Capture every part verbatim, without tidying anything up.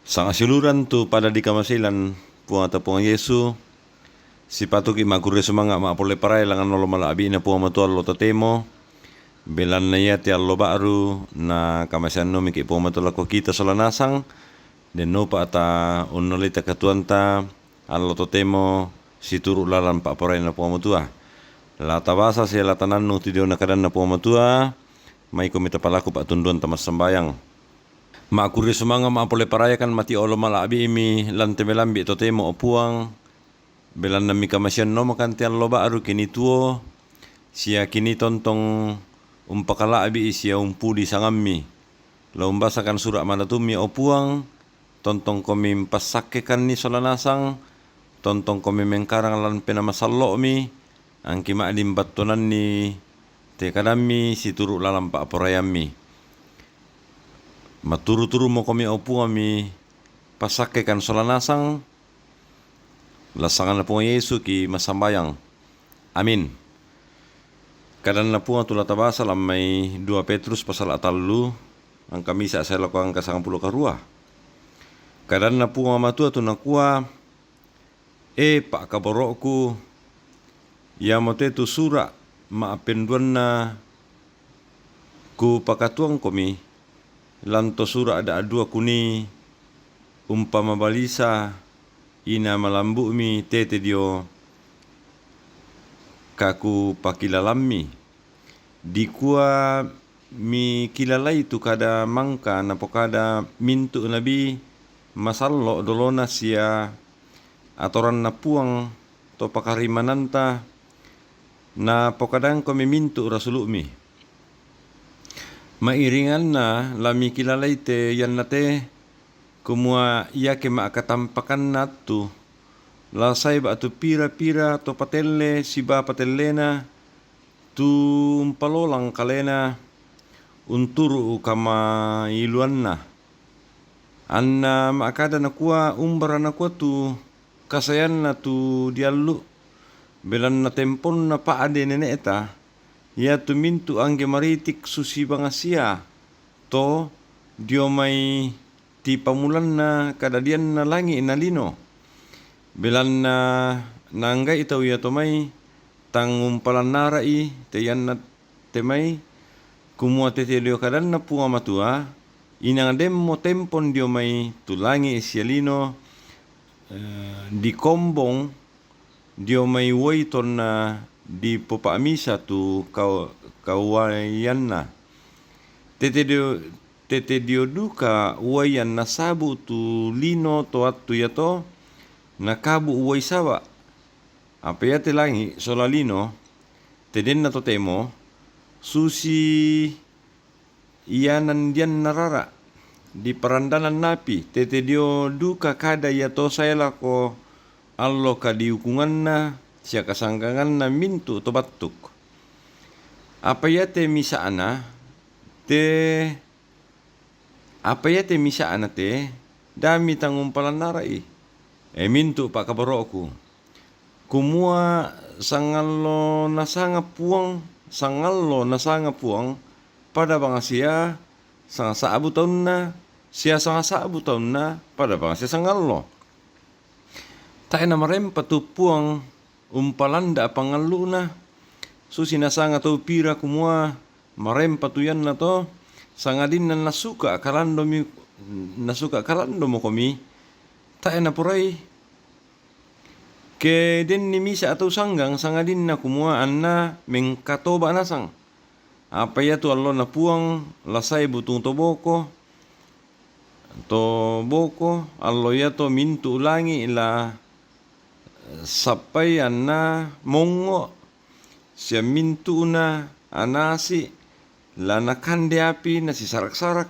Sangasiuluran tu pada di kamasilan Puang ta Puang Yesu, sipatuki' ma'kurre sumanga' ma'polle paraya langngan olo mala'bi'na Puang Matua allo totemo, belanna iate allo ba'ru na kamaseannomiki' Puang Matua lako kita sola nasang, dennopa ta unnolei takatuanta allo totemo situru' lalan pa'poraianna Puang Matua. La tabasa sia la tanannu tu diona kadanna Puang Matua, maikomi tapalaku pa'tunduanta massambayang. Ma'kurre sumanga' ma'polle parayakan mati olo mala'bi'mi lan te melambi' totemo, o Puang, belanna mikamasiannomakan te allo ba'ru kini tuo, sia kini tontong umpakala'bi'i sia umpudi sangammi. La umbasakan sura' madatummi, o Puang, tontongkomi mpassakkekanni sola nasang, tontongkomi mengkarang lan penaa masallo'mi, angki ma'din battuananni te kadammi situru' lalan pa'poraiammi. Matturu-turumokomi, o Puang, mipassakkekan sola nasang, lan sanganna Puang Yesu ki massambayang. Amin. Kadanna Puang tu la tabasa lan mai dua Petrus pasala tallu, angka misa' sae lako angka sangampulo karua. Kadanna Puang Matua tu nakua, E pa'kaboro'ku, iamote tu sura' ma'penduanna kupakatuangkomi, lan to sura' da'dua kunii umpamabalisa ina malambu'mi tete dio kakupakilalammi. Dikua mikilalai tu kada mangka napokada mintu' nabi masallo' dolona sia atoranna Puang to pakarimananta, napokadangkomi mintu' rasulu'mi. Ma'iringanna la mikilalai te iannate, kumua iake ma'katampakanna attu, la sae ba'tu pira-pira to patelle sibaa patellena, tu umpalolang kalena unturu' kamailuanna. Anna ma'kada nakua, umbara nakua tu kasaeanna tu diallu', belanna temponna pa'de nene'ta, iatu mintu' angge maritik susi bangasia to dio mai tipamulanna kadadianna langi' na lino. Belanna naangga'i tau iato mai, tang umpalannara'i te iannate mai, kumua tete dio kadanna Puang Matua, inang demmo tempon dio mai tu langi' sia lino, eh, dikombong dio mai uai tonna dipopa'misa tu kau-, kauaianna. Tete dio, tete dio duka uai anna sabu tu lino to attu iato, nakabu uai saba'. Apa iate langi' sola lino, te denna totemo, susi ianandianna rara', diparandanan api, tete dio duka kada iato sae lako allo kadiukunganna sia kasangganganna mintu' to battuk. Apa iate misa'na te, apa iate misa'na te, da mitang umpalannara'i, e mintu' pa'kaboro'ku. Kumua sangallo nasanga Puang, sangallo nasanga Puang, pada bangasia sangasa'bu taunna, sia sangasa'bu taunna pada bangasia sangallo. Tae' namarempa tu Puang umpalanda' pangallu'na, susi nasanga tau pira kumua marempa tu iannato, sangadinna nasuka kalandomi, nasuka kalandomokomi, tae' naporai. Ke denni misa' tau sanggang, sangadinna kumua anna mengkatoba' nasang. Apa iatu allona Puang la sae butung to boko, to boko, allo iato mintu' langi' la sappai anna mongngo', sia mintu'na anasi' la nakande api nasisarak-sarak,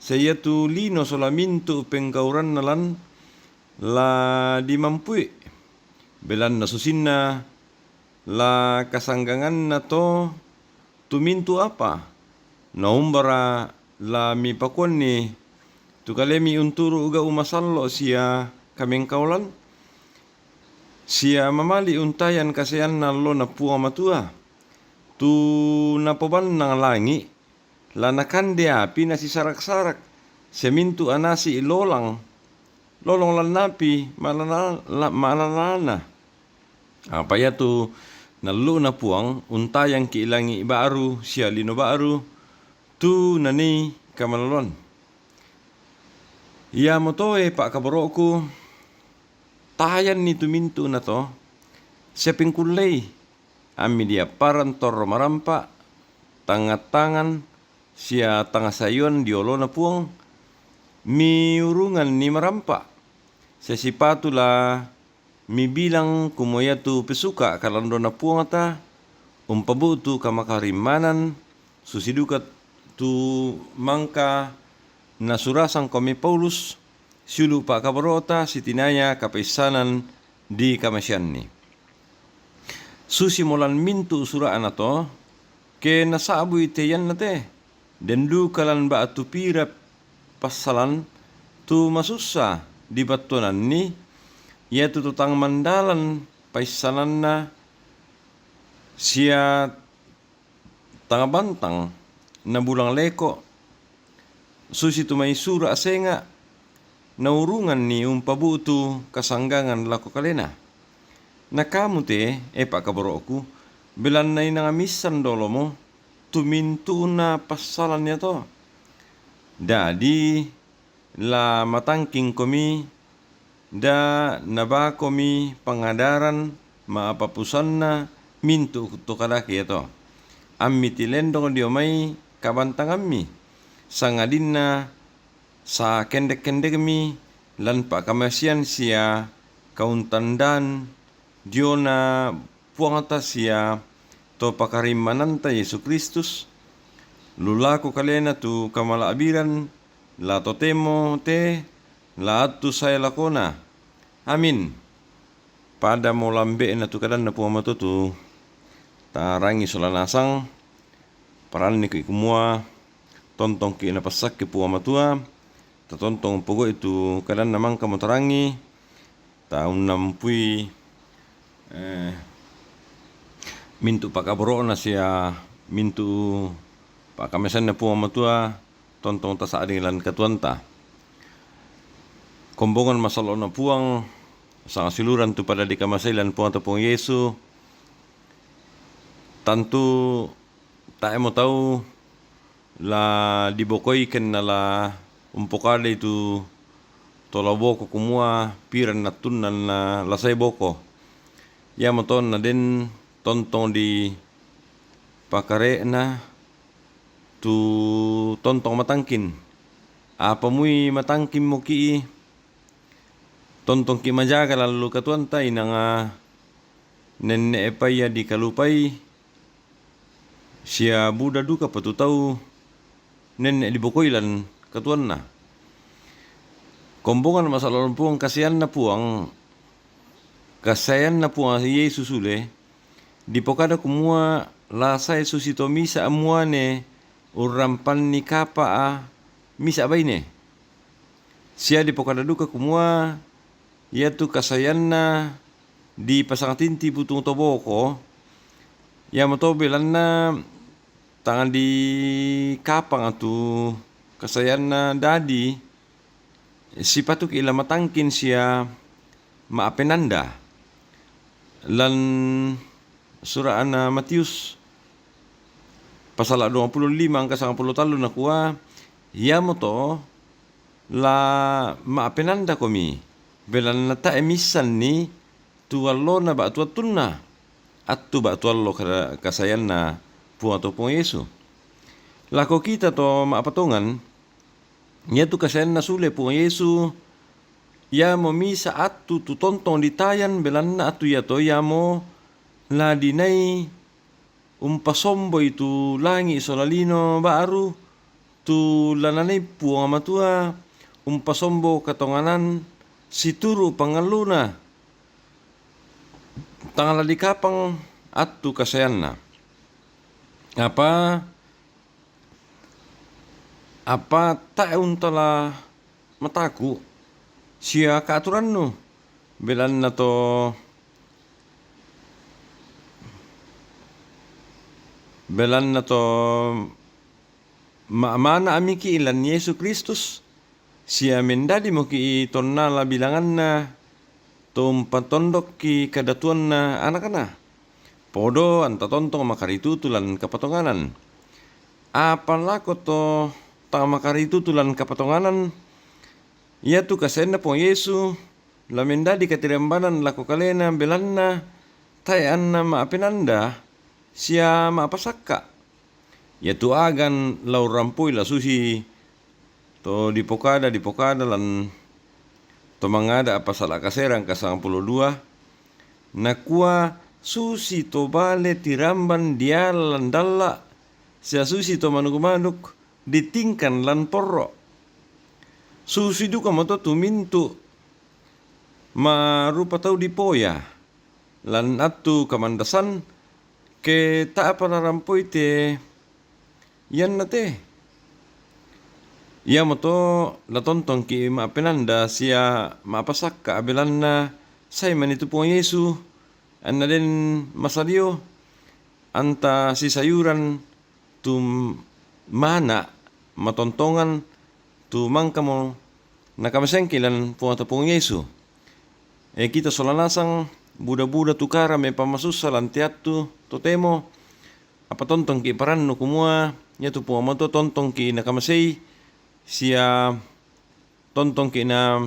sia iatu lino sola mintu' penggauranna lan la dimampui, belanna susinna la kasangganganna to tu mintu' apa. Na umbara la mipakuanni tu kalemi unturu' gau' masallo' sia kamengkaolan, sia mamali' untayan kasaeanna allona Puang Matua, tu napobannang langi' la nakande api nasisarak-sarak, sia mintu' anasi' lolang lolong lannapi ma'lana-, la-, ma'lanana. Apa iatu nallu'na Puang, untayangki' langi' ba'ru sia lino ba'ru, tu nanii kamaloloan. Iamoto, e pa'kaboro'ku, tayanni tu mintu'na to, sia pengkullei, ammi diapparang torro marampa', tangnga-tangngang sia tangsayuang ri olona Puang, miurunganni marampa', sia sipatu la mibilang kumua iatu pesuka' kalandona Puangta umpabu'tu kamakarimmanan, susi duka tu mangka nasurasangkomi Paulus, siulu' pa'kaboro'ta sitinaya kapaissanan dikamaseanni. Susimo lan mintu' sura'na to, ke nasa'bui te ianna te, den duka lan ba'tu pira passalan tu masussa dibattuananni, iatu to tang mandalan paissananna sia tang bantang nabulang leko', susitu mai sura' senga', naurunganni umpabu'tu kasanggangan lako kalena. Na kamu te, e pa'kaboro'ku, belanna inang missan dolomo tu mintu'na passalan iato. Dadi, la matangkingkomi, da nabakomi pangadaran ma'papusanna mintu' to kadake iato. Ammi tilendong dio mai kabantangammi, sangadinna sakendek-kendekmi lan pa'kamasean sia kauntandaan diona Puangta sia to pakarimmananta Yesu Kristus, lu lako kalena tu kamala'biran, la totemo te, la attu sae lakona. Amin. Padamo lambe'na tu kadanna Puang Matua tu tarangi sola nasang, paranniki' kumua tontongki' napassakke Puang Matua, tatontong pogau'i tu kadanna mangka mutarangi, taunnampui, eh, mintu' pa'kaboro'na sia mintu' pa'kamaseanna Puang Matua, tontong tasa'ding lan katuoanta. Kombongan masallo'na Puang, sangsiuluran tu pada dikamasei lan Puangta Puang Yesu, tantu tae'mo tau la dibokoi kenna la umpokadai tu to la boko kumua piranna attunna la sae boko. Iamoto na den tontong dipakare'na tu tontong matangkin. Apa mui matangkinmoki'i, tontongki' majaga lan lu katuoanta, inang nenne'pa ia dikalupai, sia buda dukapa tu tau nenne' dibokoi lan katuoanna. Kombongan masallo' Puang, kasaeanna Puang, kasaeanna Puang Yesu sule, dipokada kumua la sae susito misa' muane urrampanni kapa'a misa' baine. Sia dipokada duka kumua iatu kasaeanna dipasangtinti butung to boko, iamoto belanna tang dikapang tu kasaeanna, dadi sipatuki' la matangkin sia ma'penanda. Lan sura'na Matius pasala' duangpulo lima angka sangpulo tallu nakua, iamoto la ma'penandakomi, belanna tae' missanni tu allona ba'tu attunna, attu ba'tu allo ka-, kasaeanna Puang to Puang Yesu. Lako kita to ma'patongan, iatu kasaeanna sule Puang Yesu, iamo misa' attu tu tontong ditayan, belanna attu iato iamo la dinai umpasomboi tu langi' sola lino ba'ru, tu la nanai Puang Matua umpasombo katonganan situru' pangallona, tang la dikapang attu kasaeanna. Apa, apa tae' untala mataku' sia kaaturannu, belanna to, belanna to ma-, mana'miki' lan Yesu Kristus, Sia mendadimoki' tonnala bilanganna, to umpatondokki' kadatuanna anakna. Podo anta tontong makaritutu lan kapatonganan. Apa lako to tang makaritutu lan kapatonganan, iatu kasaenna Puang Yesu, la mendadi katirambanan lako kalena, belanna tae' anna ma'penanda sia ma'pasakka'. Iatu agan la urrampoi la susi to dipokada-dipokada lan to mangada' pasala' kaserang ka sangpulo dua, nakua, susi to bale tiramban diala lan dalla', sia susi to manuk-manuk ditingkan lan porro'. Susi dukamoto tu mintu' marupa tau dipoya lan attu kamandasan, ke ta'pa narampoi te ianna te. Iamoto la tontongki' ma'penanda sia ma'pasakka', belanna sae mani tu Puang Yesu, anna den masalio', anta sisayuran tu mana' matontongan tu mangkamo nakamaseangki' lan Puang, Puang Yesu. E, kita sola nasang buda-buda tu kara mepamasussa lan te attu totemo, apa tontongki' parannu kumua iatu Puang Matua tontongki' nakamasei, sia tontongki' na,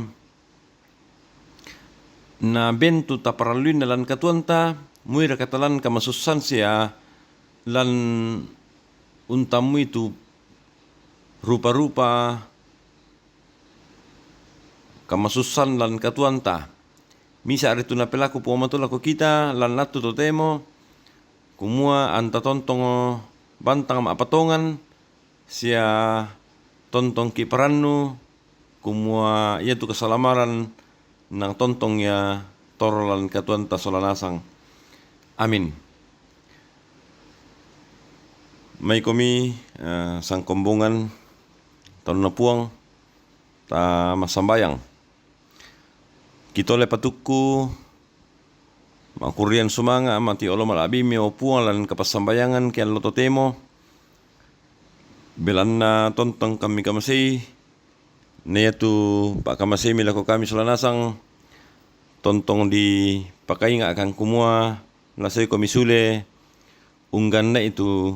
na bentu taparalluinna lan katuoanta, muiraka talan kamasussan sia lan untammui tu rupa-rupa kamasussan lan katuoanta. Misa' ritu napelaku Puang Matua lako kita lan attu totemo, kumua anta tontongo bantang ma'patongan, sia tontongki' parannu, kumua iatu kasalamaran nang tontong ia toro lan katuoanta sola nasang. Amin. Maikomi, eh, sangkombongan taunna Puang, ta massambayang. Kitole patukku, makurian sumanga' mati olo mala'bimi, o Puang, lan kapassambayangan ke allo totemo, belanna tontong kami kamasei, na iatu pa'kamaseimi lako kami sola nasang, tontong dipakainga'kan kumua, la sae komi sule ungganna'i tu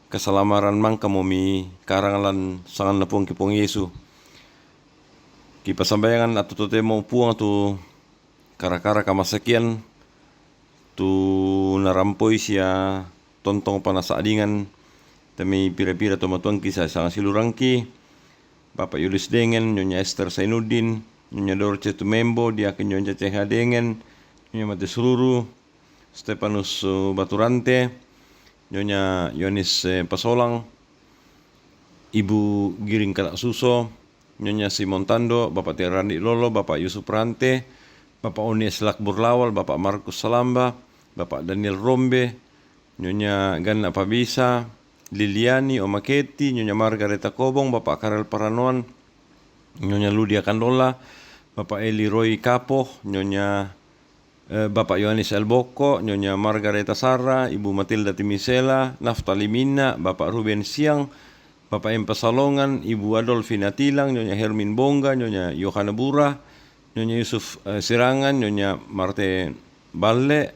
kasalamaran mangkamo mikarang lan sanganna Puangki Puang Yesu. Kipassambayangan attu totemo Puang tu kara-kara kamasakian, tu narampoi sia tontong panasa'dingan te mai pira-pira tomatuangki sia sangsiulurangki, Bapa' Yulis Dengen, Nyonya Ester Sainuddin, Nyonya Dorce Tumembo, Diaken Nyonya Ceha Dengen, Nyonya Matius Ruru, Stefanus, uh, Baturante, Nyonya Yohanes, eh, Pasolang, Ibu Giring Kalak Suso, Nyonya Simon Tando, Bapa' Tiarandi Lolo, Bapa' Yusuf Rante, Bapa' Oni Eslak Burlawal, Bapa' Markus Salamba, Bapa' Daniel Rombe, Nyonya Ganna Pabisa, Liliani Omaketi, Nyonya Margareta Kobong, Bapa' Karel Paranoan, Nyonya Ludia Kandola, Bapa' Eli Roy Kapoh, Nyonya, eh, Bapa' Yohanes Elboko, Nyonya Margareta Sara, Ibu Matilda Timisela, Naftali Minna, Bapa' Ruben Siang, Bapa' Empa Salongan, Ibu Adolfina Tilang, Nyonya Hermin Bongga, Nyonya Yohana Bura, Nyonya Yusuf, eh, Sirangan, Nyonya Marte Balle,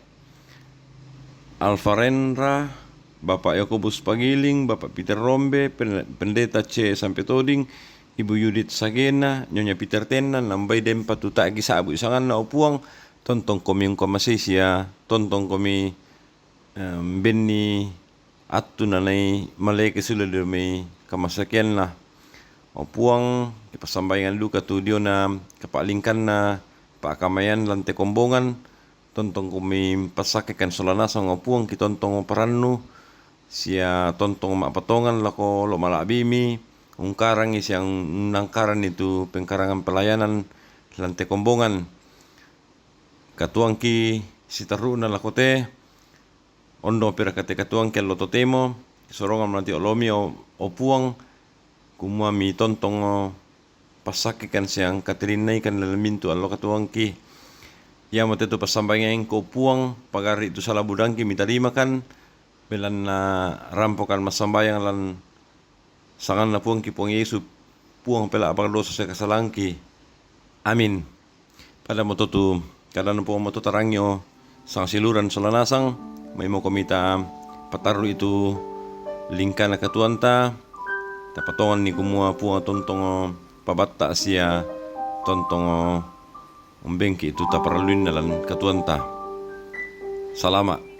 Alfa Renra, Bapa' Yakobus Pagiling, Bapa' Peter Rombe, Pen-, Pendeta C Sampe Toding, Ibu Yudit Sagena, Nyonya Peter Tenna, nambai dempa tu ta'gi sa'bu' sanganna, o Puang, tontong komi ungkamasei sia tontong komi, em, benni attu nanai maleke sule dio mai kamasakianna. O Puang, kipassambayangan duka tu diona kapa'lingkanna pa'kamayan lan te kombongan, tontong komi passakkekan sola nasang, o Puang, kitontong parannu, sia tontong ma'patongan lako lo' mala'bimi, ungkarangi sia unnangkaranni tu pengkarangan pelayanan lan te kombongan. Katuangki siterru'na lako te, ondo piraka te katuangki allo totemo, sorongan mati olomi, o, o Puang, kumua mitontongo passakkekan siang katirinnaikan lalem mintu' allo katuangki. Iamote tu passambayangengko Puang, pagarri' tu sala budangki mitarimakan, belanna rampokan massambayang lan sanganna Puangki Puang Yesu, Puang pela' pakadoso sia kasalangki. Amin. Pada moto tu, kada nopo moto tarangi o sangsiluran sola nasang, mai moko mita pataru itu lingkana katuanta, tapatongan ni kumua puang tontongo pabatta sia tontongo umbengki itu taparluin nalan katuanta. Salama.